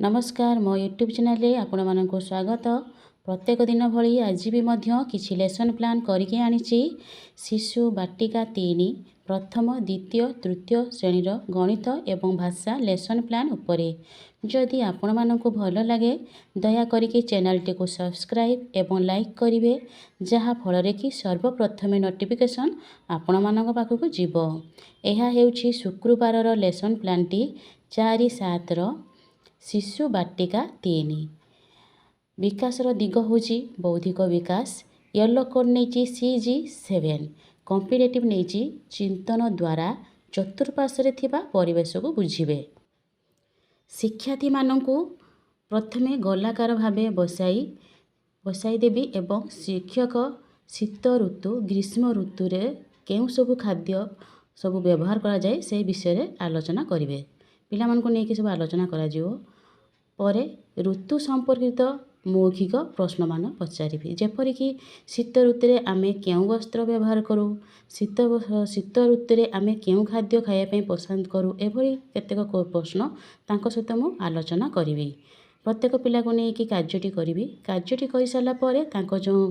ନମସ୍କାର, ମୋ ୟୁଟ୍ୟୁବ୍ ଚ୍ୟାନେଲରେ ଆପଣମାନଙ୍କୁ ସ୍ୱାଗତ। ପ୍ରତ୍ୟେକ ଦିନ ଭଳି ଆଜି ବି ମଧ୍ୟ କିଛି ଲେସନ୍ ପ୍ଲାନ୍ କରିକି ଆଣିଛି। ଶିଶୁ ବାଟିକା 3, ପ୍ରଥମ, ଦ୍ୱିତୀୟ, ତୃତୀୟ ଶ୍ରେଣୀର ଗଣିତ ଏବଂ ଭାଷା ଲେସନ୍ ପ୍ଲାନ୍ ଉପରେ। ଯଦି ଆପଣମାନଙ୍କୁ ଭଲ ଲାଗେ, ଦୟାକରିକି ଚ୍ୟାନେଲଟିକୁ ସବସ୍କ୍ରାଇବ୍ ଏବଂ ଲାଇକ୍ କରିବେ, ଯାହାଫଳରେ କି ସର୍ବପ୍ରଥମେ ନୋଟିଫିକେସନ୍ ଆପଣମାନଙ୍କ ପାଖକୁ ଯିବ। ଏହା ହେଉଛି ଶୁକ୍ରବାରର ଲେସନ୍ ପ୍ଲାନ୍ଟି, 4/7ର ଶିଶୁ ବାଟିକା 3। ବିକାଶର ଦିଗ ହେଉଛି ବୌଦ୍ଧିକ ବିକାଶ। ୟେଲୋ କୋଡ଼୍ ନେଇଛି CG7। Competitive ନେଇଛି ଚିନ୍ତନ ଦ୍ୱାରା ଚତୁଃପାର୍ଶ୍ୱରେ ଥିବା ପରିବେଶକୁ ବୁଝିବେ। ଶିକ୍ଷାର୍ଥୀମାନଙ୍କୁ ପ୍ରଥମେ ଗୋଲାକାର ଭାବେ ବସାଇଦେବି ଏବଂ ଶିକ୍ଷକ ଶୀତ ଋତୁ, ଗ୍ରୀଷ୍ମ ଋତୁରେ କେଉଁ ସବୁ ଖାଦ୍ୟ ସବୁ ବ୍ୟବହାର କରାଯାଏ, ସେ ବିଷୟରେ ଆଲୋଚନା କରିବେ। ପିଲାମାନଙ୍କୁ ନେଇକି ସବୁ ଆଲୋଚନା କରାଯିବ। ପରେ ଋତୁ ସମ୍ପର୍କିତ ମୌଖିକ ପ୍ରଶ୍ନମାନ ପଚାରିବି, ଯେପରିକି ଶୀତ ଋତୁରେ ଆମେ କେଉଁ ବସ୍ତ୍ର ବ୍ୟବହାର କରୁ, ଶୀତ ଋତୁରେ ଆମେ କେଉଁ ଖାଦ୍ୟ ଖାଇବା ପାଇଁ ପସନ୍ଦ କରୁ। ଏଭଳି କେତେକ ପ୍ରଶ୍ନ ତାଙ୍କ ସହିତ ମୁଁ ଆଲୋଚନା କରିବି। ପ୍ରତ୍ୟେକ ପିଲାକୁ ନେଇକି କାର୍ଯ୍ୟଟି କରିବି। କାର୍ଯ୍ୟଟି କରିସାରିଲା ପରେ ତାଙ୍କ ଯେଉଁ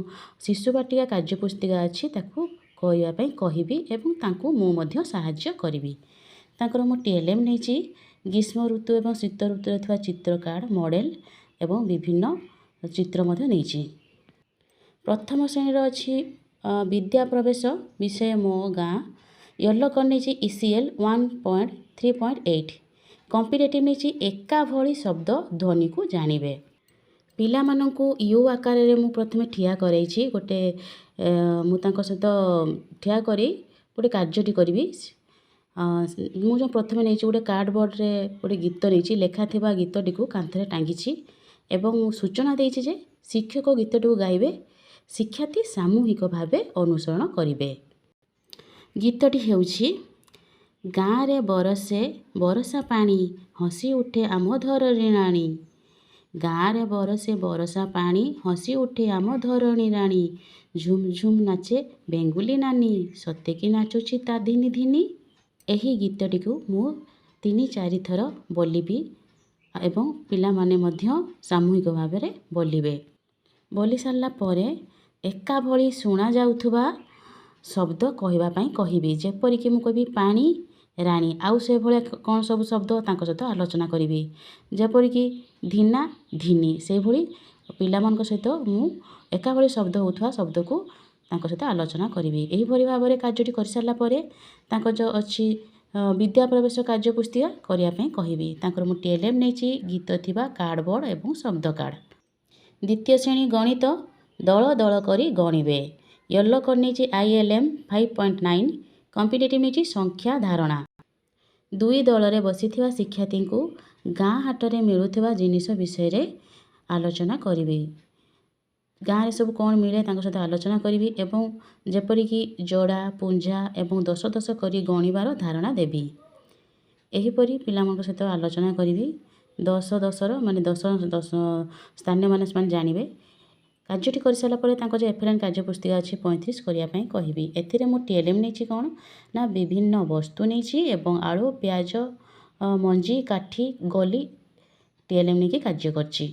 ଶିଶୁ ବାଟିକା କାର୍ଯ୍ୟ ପୁସ୍ତିକା ଅଛି, ତାକୁ କରିବା ପାଇଁ କହିବି ଏବଂ ତାଙ୍କୁ ମୁଁ ମଧ୍ୟ ସାହାଯ୍ୟ କରିବି। ତାଙ୍କର ମୁଁ TLM ନେଇଛି, ଗ୍ରୀଷ୍ମ ଋତୁ ଏବଂ ଶୀତ ଋତୁରେ ଥିବା ଚିତ୍ର କାର୍ଡ଼, ମଡ଼େଲ ଏବଂ ବିଭିନ୍ନ ଚିତ୍ର ମଧ୍ୟ ନେଇଛି। ପ୍ରଥମ ଶ୍ରେଣୀର ଅଛି ବିଦ୍ୟା ପ୍ରବେଶ, ବିଷୟ ମୋ ଗାଁ। ୟେଲୋ କର୍ଡ଼ ନେଇଛି ECL 1.3.8। Competitive ନେଇଛି ଏକା ଭଳି ଶବ୍ଦ ଧ୍ୱନିକୁ ଜାଣିବେ। ପିଲାମାନଙ୍କୁ you ଆକାରରେ ମୁଁ ପ୍ରଥମେ ଠିଆ କରାଇଛି। ଗୋଟେ ମୁଁ ତାଙ୍କ ସହିତ ଠିଆ କରି ଗୋଟେ କାର୍ଯ୍ୟଟି କରିବି। ମୁଁ ଯେଉଁ ପ୍ରଥମେ ନେଇଛି, ଗୋଟେ କାର୍ଡ଼ବୋର୍ଡ଼ରେ ଗୋଟେ ଗୀତ ନେଇଛି। ଲେଖା ଥିବା ଗୀତଟିକୁ କାନ୍ଥରେ ଟାଙ୍ଗିଛି ଏବଂ ସୂଚନା ଦେଇଛି ଯେ ଶିକ୍ଷକ ଗୀତଟିକୁ ଗାଇବେ, ଶିକ୍ଷାର୍ଥୀ ସାମୂହିକ ଭାବେ ଅନୁସରଣ କରିବେ। ଗୀତଟି ହେଉଛି, ଗାଁରେ ବରସେ ବରଷା ପାଣି, ହସି ଉଠେ ଆମ ଧରଣୀ ରାଣୀ। ଗାଁରେ ବରସେ ବରଷା ପାଣି, ହସି ଉଠେ ଆମ ଧରଣୀ ରାଣୀ। ଝୁମ୍ ଝୁମ୍ ନାଚେ ବେଙ୍ଗୁଲି ନାନୀ, ସତେ କି ନାଚୁଛି ତା ଧିନି ଧିନି। ଏହି ଗୀତଟିକୁ ମୁଁ ତିନି ଚାରିଥର ବୋଲିବି ଏବଂ ପିଲାମାନେ ମଧ୍ୟ ସାମୂହିକ ଭାବରେ ବୋଲିବେ। ବୋଲି ସାରିଲା ପରେ ଏକା ଭଳି ଶୁଣାଯାଉଥିବା ଶବ୍ଦ କହିବା ପାଇଁ କହିବି। ଯେପରିକି ମୁଁ କହିବି ପାଣି, ରାଣୀ, ଆଉ ସେଭଳିଆ କ'ଣ ସବୁ ଶବ୍ଦ ତାଙ୍କ ସହିତ ଆଲୋଚନା କରିବି। ଯେପରିକି ଧିନା, ଧିନି। ସେଇଭଳି ପିଲାମାନଙ୍କ ସହିତ ମୁଁ ଏକା ଭଳି ଶବ୍ଦ ହେଉଥିବା ଶବ୍ଦକୁ ତାଙ୍କ ସହିତ ଆଲୋଚନା କରିବି। ଏହିପରି ଭାବରେ କାର୍ଯ୍ୟଟି କରିସାରିଲା ପରେ ତାଙ୍କ ଯେଉଁ ଅଛି ବିଦ୍ୟା ପ୍ରବେଶ କାର୍ଯ୍ୟ ପୁସ୍ତିକା କରିବା ପାଇଁ କହିବି। ତାଙ୍କର ମୁଁ TLM ନେଇଛି, ଗୀତ ଥିବା କାର୍ଡ଼ବୋର୍ଡ଼ ଏବଂ ଶବ୍ଦ କାର୍ଡ଼। ଦ୍ୱିତୀୟ ଶ୍ରେଣୀ ଗଣିତ, ଦଳ ଦଳ କରି ଗଣିବେ। ୟେଲୋ କର୍ଡ଼ ନେଇଛି ILM 5.9। Competitive ନେଇଛି ସଂଖ୍ୟା ଧାରଣା। ଦୁଇ ଦଳରେ ବସିଥିବା ଶିକ୍ଷାର୍ଥୀଙ୍କୁ ଗାଁ ହାଟରେ ମିଳୁଥିବା ଜିନିଷ ବିଷୟରେ ଆଲୋଚନା କରିବି। ଗାଁରେ ସବୁ କ'ଣ ମିଳେ, ତାଙ୍କ ସହିତ ଆଲୋଚନା କରିବି ଏବଂ ଯେପରିକି ଯୋଡ଼ା, ପୁଞ୍ଜା ଏବଂ ଦଶ ଦଶ କରି ଗଣିବାର ଧାରଣା ଦେବି। ଏହିପରି ପିଲାମାନଙ୍କ ସହିତ ଆଲୋଚନା କରିବି। ଦଶ ଦଶର ମାନେ ଦଶ ଦଶ ସ୍ଥାନୀୟ ମାନେ ସେମାନେ ଜାଣିବେ। କାର୍ଯ୍ୟଟି କରିସାରିଲା ପରେ ତାଙ୍କ ଯେଉଁ ଏଫ୍ ଏଲ୍ ଏନ୍ କାର୍ଯ୍ୟ ପୁସ୍ତିକା ଅଛି 35, କରିବା ପାଇଁ କହିବି। ଏଥିରେ ମୁଁ TLM ନେଇଛି କ'ଣ ନା ବିଭିନ୍ନ ବସ୍ତୁ ନେଇଛି ଏବଂ ଆଳୁ, ପିଆଜ, ମଞ୍ଜି, କାଠି, ଗଲି TLM ନେଇକି କାର୍ଯ୍ୟ କରିଛି।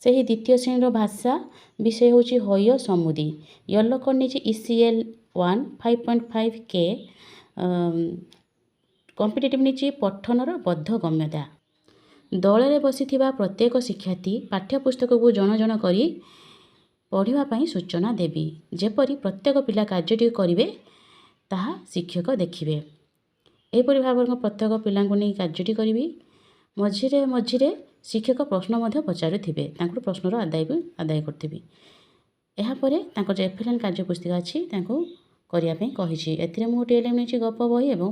ସେହି ଦ୍ୱିତୀୟ ଶ୍ରେଣୀର ଭାଷା, ବିଷୟ ହେଉଛି ହଇଓ ସମୁଦି। ୟେଲୋ କର୍ଡ଼ ନେଇଛି ECL 1 5.5 K। Competitive ନେଇଛି ପଠନର ବୋଧଗମ୍ୟତା। ଦଳରେ ବସିଥିବା ପ୍ରତ୍ୟେକ ଶିକ୍ଷାର୍ଥୀ ପାଠ୍ୟପୁସ୍ତକକୁ ଜଣ ଜଣ କରି ପଢ଼ିବା ପାଇଁ ସୂଚନା ଦେବି। ଯେପରି ପ୍ରତ୍ୟେକ ପିଲା କାର୍ଯ୍ୟଟି କରିବେ, ତାହା ଶିକ୍ଷକ ଦେଖିବେ। ଏହିପରି ଭାବରେ ମୁଁ ପ୍ରତ୍ୟେକ ପିଲାଙ୍କୁ ନେଇ କାର୍ଯ୍ୟଟି କରିବି। ମଝିରେ ମଝିରେ ଶିକ୍ଷକ ପ୍ରଶ୍ନ ମଧ୍ୟ ପଚାରୁଥିବେ, ତାଙ୍କଠୁ ପ୍ରଶ୍ନର ଆଦାୟ ବି ଆଦାୟ କରୁଥିବି। ଏହାପରେ ତାଙ୍କର ଯେଉଁ ଏଫ୍ ଏଲ୍ ଏନ୍ କାର୍ଯ୍ୟ ପୁସ୍ତିକା ଅଛି, ତାଙ୍କୁ କରିବା ପାଇଁ କହିଛି। ଏଥିରେ ମୁଁ TLM ନେଇଛି ଗପ ବହି ଏବଂ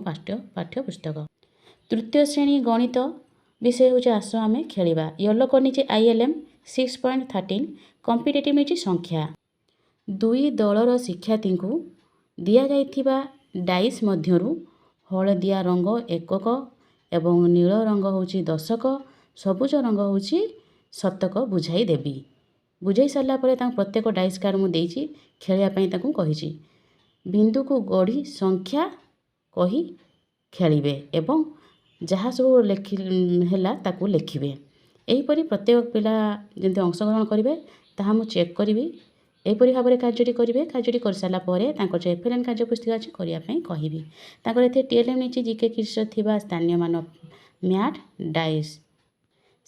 ପାଠ୍ୟ ପୁସ୍ତକ। ତୃତୀୟ ଶ୍ରେଣୀ ଗଣିତ, ବିଷୟ ହେଉଛି ଆସ ଆମେ ଖେଳିବା। ୟେଲୋ କର୍ଡ଼ ନେଇଛି ILM 6.13। Competitive ନେଇଛି ସଂଖ୍ୟା। ଦୁଇ ଦଳର ଶିକ୍ଷାର୍ଥୀଙ୍କୁ ଦିଆଯାଇଥିବା ଡାଇସ୍ ମଧ୍ୟରୁ ହଳଦିଆ ରଙ୍ଗ ଏକକ ଏବଂ ନୀଳ ରଙ୍ଗ ହେଉଛି ଦଶକ, ସବୁଜ ରଙ୍ଗ ହେଉଛି ଶତକ ବୁଝାଇ ଦେବି। ବୁଝାଇ ସାରିଲା ପରେ ତାଙ୍କୁ ପ୍ରତ୍ୟେକ ଡାଇସ୍ କାର୍ଡ଼ ମୁଁ ଦେଇଛି, ଖେଳିବା ପାଇଁ ତାଙ୍କୁ କହିଛି। ବିନ୍ଦୁକୁ ଗଢ଼ି ସଂଖ୍ୟା କହି ଖେଳିବେ ଏବଂ ଯାହା ସବୁ ଲେଖି ହେଲା, ତାକୁ ଲେଖିବେ। ଏହିପରି ପ୍ରତ୍ୟେକ ପିଲା ଯେମିତି ଅଂଶଗ୍ରହଣ କରିବେ, ତାହା ମୁଁ ଚେକ୍ କରିବି। ଏହିପରି ଭାବରେ କାର୍ଯ୍ୟଟି କରିବେ। କାର୍ଯ୍ୟଟି କରିସାରିଲା ପରେ ତାଙ୍କର ଯେଉଁ ଏଫ୍ ଏଲ୍ ଏନ୍ କାର୍ଯ୍ୟ ପୁସ୍ତିକା ଅଛି, କରିବା ପାଇଁ କହିବି। ତାଙ୍କର ଏଥିରେ ଟି ଏଲ୍ ଏମ୍ ନେଇଛି ଜି କେ କିଡ଼୍ସର ଥିବା ସ୍ଥାନୀୟ ମାନ, ମ୍ୟାଟ୍, ଡାଇସ୍।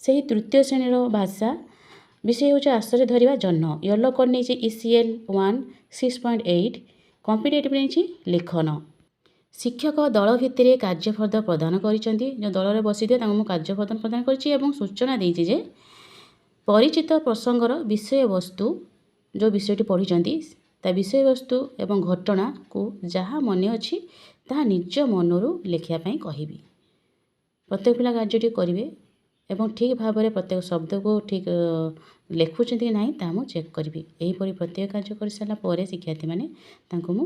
ସେହି ତୃତୀୟ ଶ୍ରେଣୀର ଭାଷା ବିଷୟ ହେଉଛି ଆଶ୍ରୟ ଧରିବା ଜହ୍ନ। ୟେଲୋ କୋଡ଼୍ ନେଇଛି ECL 1, 6.8। Competitive ନେଇଛି ଲିଖନ। ଶିକ୍ଷକ ଦଳ ଭିତ୍ତିରେ କାର୍ଯ୍ୟଫର୍ଦ୍ଦ ପ୍ରଦାନ କରିଛନ୍ତି। ଯେଉଁ ଦଳରେ ବସିଥିବେ, ତାଙ୍କୁ ମୁଁ କାର୍ଯ୍ୟଫର୍ଦ୍ଦ ପ୍ରଦାନ କରିଛି ଏବଂ ସୂଚନା ଦେଇଛି ଯେ ପରିଚିତ ପ୍ରସଙ୍ଗର ବିଷୟବସ୍ତୁ, ଯେଉଁ ବିଷୟଟି ପଢ଼ିଛନ୍ତି ତା ବିଷୟବସ୍ତୁ ଏବଂ ଘଟଣାକୁ ଯାହା ମନେ ଅଛି, ତାହା ନିଜ ମନରୁ ଲେଖିବା ପାଇଁ କହିବି। ପ୍ରତ୍ୟେକ ପିଲା କାର୍ଯ୍ୟଟି କରିବେ ଏବଂ ଠିକ୍ ଭାବରେ ପ୍ରତ୍ୟେକ ଶବ୍ଦକୁ ଠିକ୍ ଲେଖୁଛନ୍ତି କି ନାହିଁ, ତାହା ମୁଁ ଚେକ୍ କରିବି। ଏହିପରି ପ୍ରତ୍ୟେକ କାର୍ଯ୍ୟ କରିସାରିଲା ପରେ ଶିକ୍ଷାର୍ଥୀମାନେ, ତାଙ୍କୁ ମୁଁ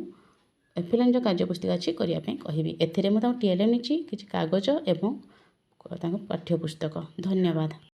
ଏଫ୍ ଏଲ୍ ଏନ୍ ଯେଉଁ କାର୍ଯ୍ୟ ପୁସ୍ତିକା ଅଛି, କରିବା ପାଇଁ କହିବି। ଏଥିରେ ମୁଁ ତାଙ୍କୁ ଟି ଏଲ୍ ଏମ୍ ନେଇଛି କିଛି କାଗଜ ଏବଂ ତାଙ୍କ ପାଠ୍ୟପୁସ୍ତକ। ଧନ୍ୟବାଦ।